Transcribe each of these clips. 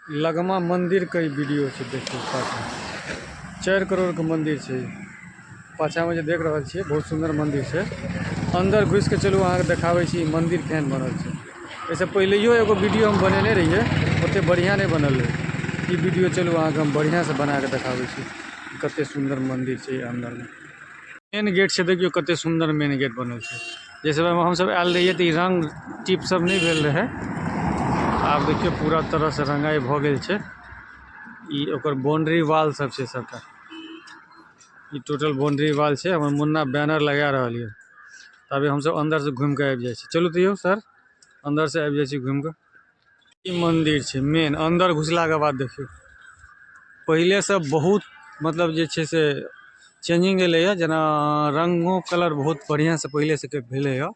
लगमा मंदिर के ई वीडियो छै। देखियौ पाछा 4 करोड़ के मंदिर छै। पाछा में जे देख रहल छियै बहुत सुंदर मंदिर छै। अंदर घुसि के चलू अहाँके देखाबै छी मंदिर केहन बनल छै। एहिसँ पहिलैयो एगो वीडियो हम बनेने रहियै, ओते बढ़िआँ नहि बनल रहै। ई वीडियो चलू अहाँके हम बढ़िआँसँ बना कऽ देखाबै छी कते सुंदर मंदिर छै अंदरमे। मेन गेट छै, देखियौ कते सुंदर मेन गेट बनल छै। जाहि समयमे हमसब आयल रहियै तऽ ई रंग टिप सब नहि भेल रहै, आब देखियौ पूरा तरहसँ रंगाइ भऽ गेल छै। ई ओकर बाउंड्री वाल सब छै सबटा, ई टोटल बाउंड्री वाल छै। हमर मुन्ना बैनर लगा रहल यऽ, तभी हमसब अंदर से घुमि कऽ आबि जाइ छी। चलू तैयो सर अंदर से आबि जाइ छी घुमि कऽ। ई मंदिर छै मेन, अंदर घुसलाके बाद देखियौ पहिलेसँ बहुत मतलब जे छै से चेंजिंग एलैए, जेना रंगो कलर बहुत बढ़िआँसँ पहिलेसँ भेलैए।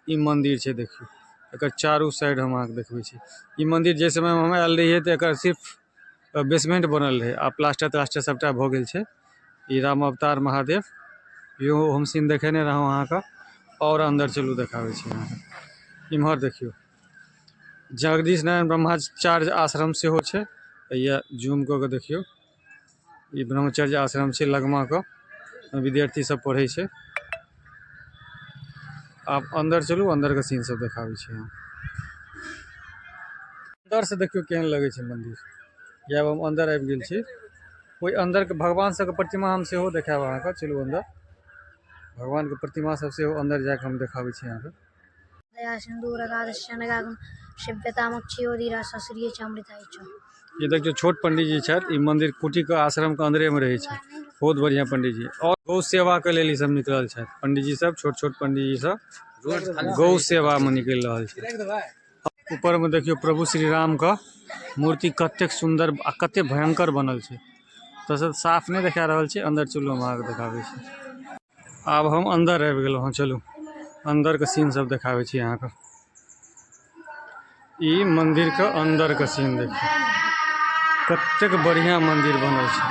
ई मंदिर छै देखियौ, एकर चारू साइड हम अहाँके देखबै छी। ई मंदिर जाहि समयमे हम आयल रहियै तऽ एकर सिर्फ बेसमेंट बनल रहै, आब प्लास्टर तलास्टर सबटा भऽ गेल छै। ई राम अवतार महादेव इहो हम सीन देखेने रहौं अहाँके। आओर अन्दर चलू देखाबै छी अहाँके। इम्हर देखियौ जगदीश नारायण ब्रह्माचार्य आश्रम सेहो छै। हैया जूम कऽ के देखियौ, ई ब्रह्मचर्य आश्रम छै लगमाके, विद्यार्थी सब पढ़ै छै। आब अन्दर चलू, अन्दरके सीन सब देखाबै छी हम। अंदर से देखियौ केहन लगै छै मंदिर। आब हम अंदर आबि गेल छी। ओहि अंदरके भगवान सबके प्रतिमा हम सेहो देखायब अहाँके। चलू अंदर भगवानके प्रतिमा सब सेहो अंदर जाके हम देखाबै छी अहाँके। दया सिंधु रगादश्यनगागम शिव्यतामक्षयोधीरा सश्रिय चामृताय च। ये देखियौ छोट पंडीजी छथि, ई मंदिर कुटी के आश्रम के अंदरे में रहै छै। बहुत बढ़िया पंडीजी और गौ सेवा के लेल ई सब निकलल छथि पंडीजी सब, छोट छोट पंडीजी सब गौ सेवा में निकलि रहल छै। ऊपर में देखियौ प्रभु श्री राम के मूर्ति कतेक सुंदर आ कतेक भयंकर बनल छै। तसर साफ नहि देखा रहल छै, अंदर चलू हम अहाँके देखाबै छी। आब हम अंदर आबि गेलहुँ हँ, चलू अंदर के सीन सब देखाबै छी अहाँके। ई मंदिर के अंदर के सीन देखियौ कतेक बढ़िया मंदिर बनल छै।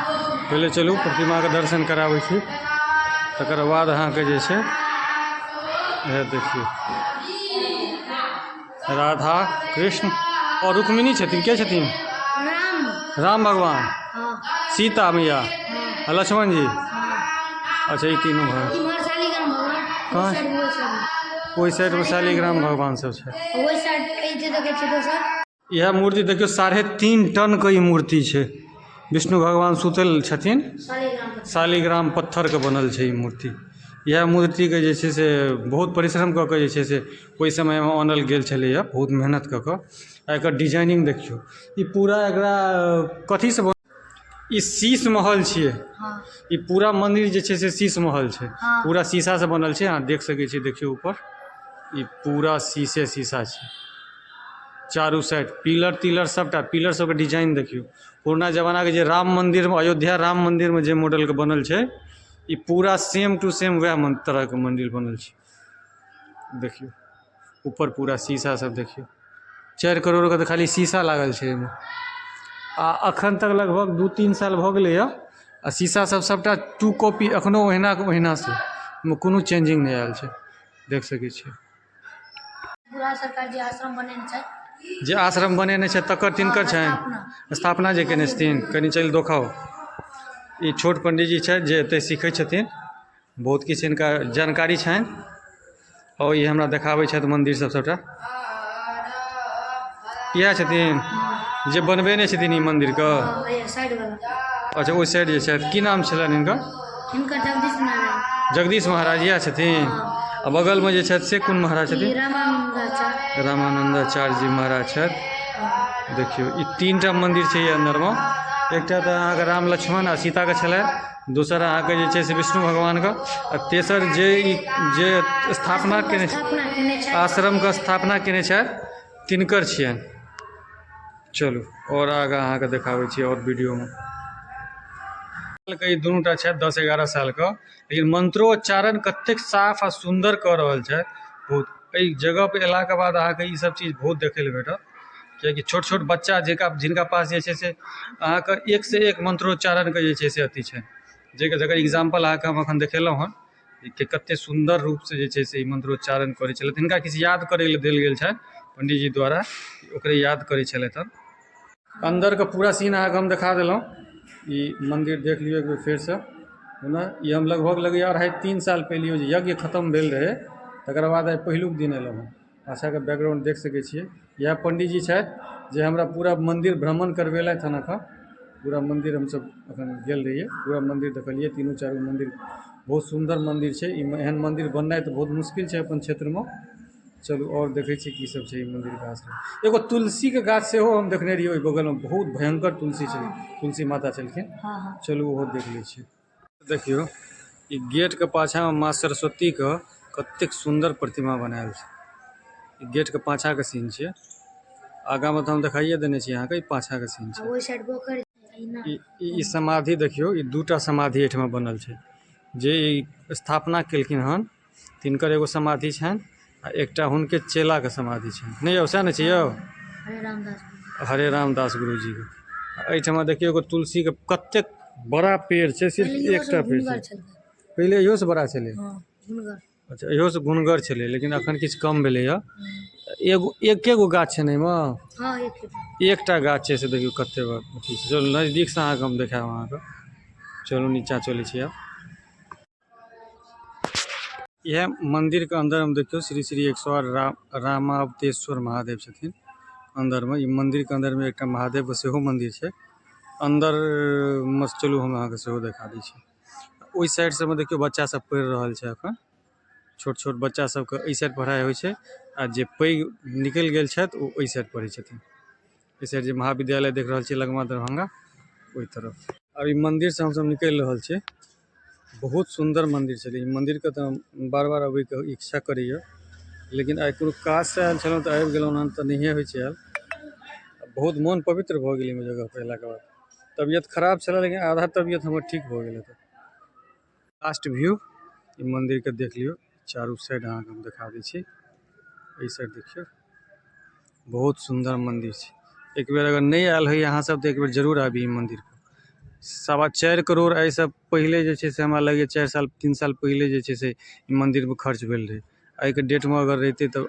पहिले चलू प्रतिमा के दर्शन कराबै छी, तकर बाद अहाँके जे छै इएह देखियौ राधा कृष्ण और रुक्मिणी छथिन। के छथिन? राम, राम भगवान, हाँ, सीता मैया हाँ, आ लक्ष्मण जी। हाँ। अच्छा ई तीनू भाई इम्हर शालिग्राम भगवान, कहाँ? ओहि साइड ओहि साइड, ओहि साइडमे शालिग्राम भगवान सब छै। ओहि साइड ई जे देखै छियै दोसर। इएह मूर्ति देखियौ 3.5 टन के ई मूर्ति छै। विष्णु भगवान सुतल छथिन, शालिग्राम शालिग्राम पत्थरके बनल छै ई मूर्ति। इएह मूर्तिके जे छै से बहुत परिश्रम कऽ कऽ जे छै से ओहि समयमे आनल गेल छलैए, बहुत मेहनत कऽ कऽ। आ एकर डिजाइनिंग देखियौ, ई पूरा एकरा कथीसँ ई शीश महल छियै। हाँ। ई पूरा मंदिर जे छै से शीश महल छै। हाँ। पूरा शीशासँ बनल छै, अहाँ देख सकै छियै। देखियौ ऊपर ई पूरा शीशे शीशा छै, चारू साइड पिलर तिलर सबटा पिलर सबके डिजाइन देखियौ। पुरना जमानाके जे राम मन्दिरमे, अयोध्या राम मन्दिरमे जे मॉडलके बनल छै, ई पूरा सेम टू सेम वएह तरहके मन्दिर बनल छै। देखियौ ऊपर पूरा शीशा सब देखियौ। 4 करोड़के तऽ खाली शीशा लागल छै एहिमे। आ अखन तक लगभग 2-3 साल भऽ गेलैए आ शीशा सब सबटा 2 कॉपी एखनो ओहिनाके ओहिना छै, ओहिमे कोनो चेंजिंग नहि आयल छै। देख सकै छियै पूरा सरकार जे आश्रम बनेने छै, जे आश्रम बनेने छै तकर तिनकर छनि स्थापना जे केने छथिन। कनि चलि देखाउ। ई छोट पंडीजी छथि जे एतऽ सीखै छथिन, बहुत किछु हिनका जानकारी छनि और ई हमरा देखाबै छथि मंदिर सब सबटा। इएह छथिन जे बनबेने छथिन ई मंदिरके। अच्छा ओहि साइड जे छथि, की नाम छलनि हिनकर? हिनकर जगदीश महाराज। जगदीश महाराज इएह छथिन। आ बगलमे जे छथि से कोन महाराज छथिन? रामानन्दाचार्य। रामानन्दाचार्य जी महाराज छथि। देखियौ ई 3टा मंदिर छै ई अन्दरमे। एकटा तऽ अहाँके राम लक्ष्मण आ सीताके छलनि, दोसर अहाँके जे छै से विष्णु भगवानके, आ तेसर जे ई जे स्थापना केने आश्रमके स्थापना केने छथि तिनकर छियनि। चलू आओर आगाँ अहाँके देखाबै छी आओर वीडियोमे। ई दुनूटा छथि 10-11 सालके, लेकिन मंत्रोच्चारण कतेक साफ आ सुन्दर कऽ रहल छथि। बहुत एहि जगहपर अयलाके बाद अहाँके ई सब चीज बहुत देखै लए भेटत, किएकि छोट छोट बच्चा जिनका पास जे छै से अहाँके एक से एक मंत्रोच्चारणके जे छै से अथी छै, जकर एग्जाम्पल अहाँके हम एखन देखेलहुँ हँ कि कतेक सुन्दर रूपसँ जे छै से ई मंत्रोच्चारण करै छलथि। हिनका किछु याद करै लए देल गेल छनि पंडीजी द्वारा, ओकरे याद करै छलथि हँ। अन्दरके पूरा सीन अहाँके हम देखा देलहुँ। ई मन्दिर देख लियौ एक बेर फेरसँ। ओना ई हम लगभग लगैए 2.5-3 साल पहिले जे यज्ञ खतम भेल रहै तकर बाद आइ पहिलुक दिन एलहुँ हँ। पाछाँके बैकग्राउंड देख सकै छियै। इएह पंडीजी छथि जे हमरा पूरा मन्दिर भ्रमण करबेलथि हन। एखन पूरा मन्दिर हमसब एखन गेल रहियै, पूरा मन्दिर देखलियै, तीनू चारू मन्दिर। बहुत सुन्दर मन्दिर छै। ई एहन मन्दिर बननाइ तऽ बहुत मुश्किल छै अपन क्षेत्रमे। चलू आओर देखै छी की सब छै ई मन्दिरके आसपास। एगो तुलसीके गाछ सेहो हम देखने रहियै ओहि बगलमे, बहुत भयंकर तुलसी छै, तुलसी माता छलखिन। हँ। चलू ओहो देख लै छी। देखियौ ई गेटके पाछाँमे माँ सरस्वतीके कतेक सुन्दर प्रतिमा बनायल छै। ई गेटके पाछाँके सीन छियै। आगाँमे तऽ हम देखाइए देने छी अहाँके, ई पाछाँके सीन छै। ओहि साइड पोखरि। ई ई समाधि देखियौ, ई दूटा समाधि एहिठमा बनल छै। जे ई स्थापना केलखिन हन तिनकर एगो समाधि छनि आ एकटा हुनके चेलाके समाधि छनि। नहि यौ, सएह ने छै यौ? हरे रामदास। हरे रामदास गुरुजीके। एहिठमा देखियौ एगो तुलसीके कतेक बड़ा पेड़ छै, सिर्फ एकटा पेड़ छै। पहिले इहोसँ बड़ा छलै। हँ, हुनकर। अच्छा, इहोसँ गुणगर छलै, लेकिन अखन किछु कम भेलैए। एगो एके गो गाछ छै ने एहिमे? हँ, एक। एकटा गाछ छै से देखियौ कतेक अथी छै। चलू नजदीकसँ अहाँके हम देखायब अहाँके। चलू नीचाँ चलै छी आब। इएह मन्दिरके अन्दरमे देखियौ श्री श्री 108 रामावतेश्वर महादेव छथिन अन्दरमे। ई मन्दिरके अन्दरमे एकटा महादेवके सेहो मन्दिर छै अन्दरमे। चलू हम अहाँके सेहो देखा दै छी। ओहि साइड सबमे देखियौ बच्चा सब पढ़ि रहल छै एखन। छोट छोट बच्चा सबके एहि साइड पढ़ाइ होइ छै आ जे पैघ निकलि गेल छथि ओ एहि साइड पढ़ै छथिन। एहि साइड जे महाविद्यालय देख रहल छियै लगमा दरभंगा, ओहि तरफ। आब ई मन्दिरसँ हमसब निकलि रहल छी। बहुत सुन्दर मन्दिर छलै ई। मन्दिरके तऽ बार बार अबैके इच्छा करैए, लेकिन आइ कोनो काजसँ आयल छलहुँ तऽ आबि गेलहुँ हन तऽ नहिए होइ छै आयल। बहुत मोन पवित्र भऽ गेल एहि जगह पर अयलाके बाद। तबियत खराब छलै लेकिन आधा तबियत हमर ठीक भऽ गेल। एतऽ लास्ट व्यू ई मन्दिरके देख लियौ। चारू साइड अहाँके हम देखा दै छी। एहि साइड देखियौ, बहुत सुन्दर मन्दिर छै। एक बेर अगर नहि आयल होइए अहाँ सब तऽ एक बेर जरूर आबी ई मन्दिर पर। 4.25 करोड़ एहिसँ पहिले जे छै से हमरा लगैए 4 साल 3 साल पहिले जे छै से ई मन्दिरमे खर्च भेल रहै। आइके डेटमे अगर रहितै तऽ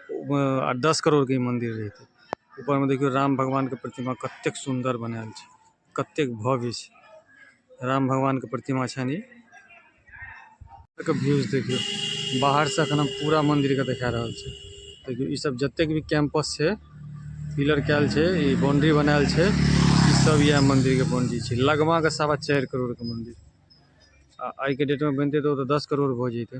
10 करोड़के ई मन्दिर रहितै। ऊपरमे देखियौ राम भगवानके प्रतिमा कतेक सुन्दर बनायल छै, कतेक भव्य छै। राम भगवानके प्रतिमा छनि। ई के व्यूज देखियौ बाहरसँ। एखन हम पूरा मन्दिरके देखा रहल छी। देखियौ ई सब जतेक भी कैंपस छै, पिलर कयल छै, ई बाउंड्री बनायल छै, ई सब इएह मन्दिरके बाउंड्री छै। लगमाके 4.25 करोड़के मन्दिर आ आइके डेटमे बनतै तऽ ओ तऽ 10 करोड़ भऽ जैतै।